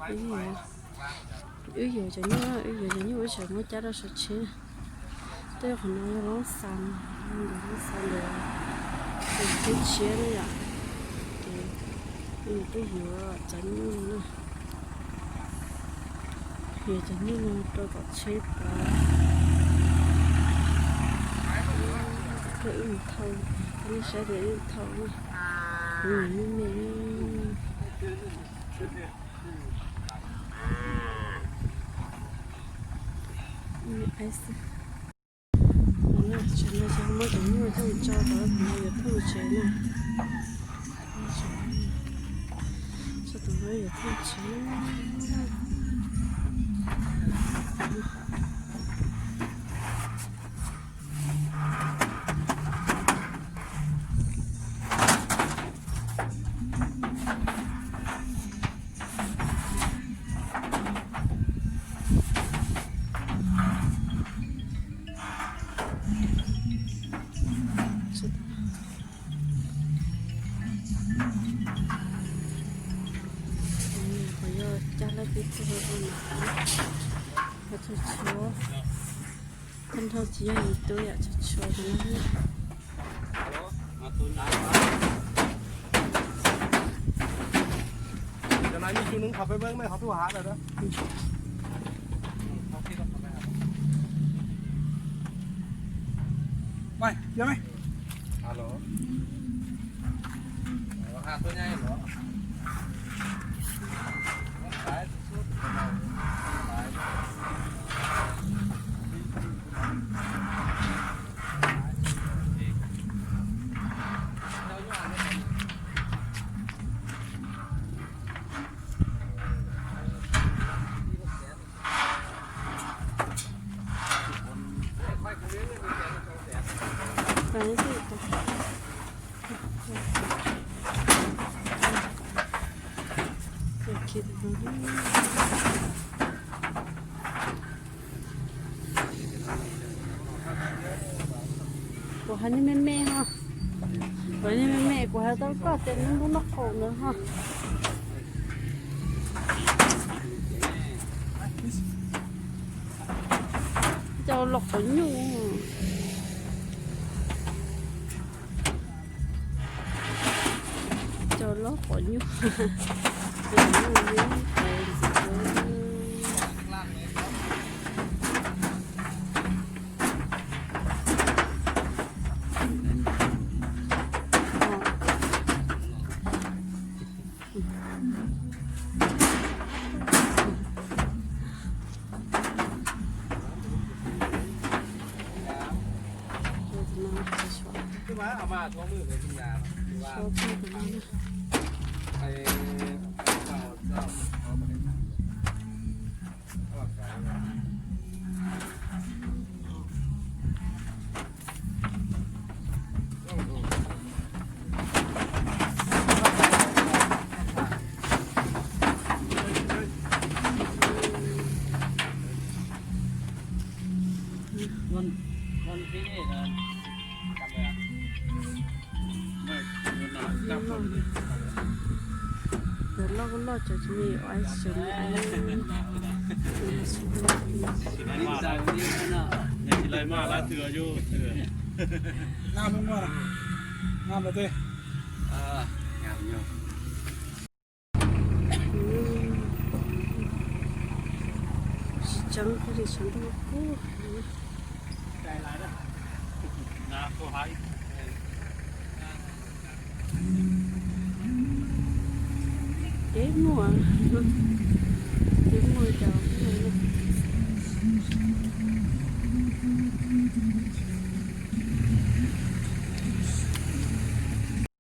Wb yuav cov nyuj, wb yuav cov nyuj wb tseem muab cab rau saum tsheb. Tej qhov no yog loob xas, loob xas ntawm tsheb tshiab na yom. Ces wb yuav cov nyuj no na, yuav cov nyuj no rau tom tsheb pov. Wb mus thauj, nej saib tias wb mus thauj na, me me. Tsam no ces muab cov nyuj coj mus tso rau qhov no yuav thauj tsev na. Tso tom no yuav thauj tsev. Qhov yog caj laj peb tug, qhov tshua tshua, qhov nrho tsis yog yus tub yom, tshua tshua rau no. Cov no ib tug nws qhov peb peb qhov tub hav lawm. Kuv hais nej me me ho, kuv hais nej me me, kuv hais tau koj tias nws lub noj qaum ntawd ho. Cov loj quav nyuj. Cov loj quav nyuj. Cov loj loj cov tsis me, ua xyoob. Tsis tseeb, tsis tseeb. Deb muag.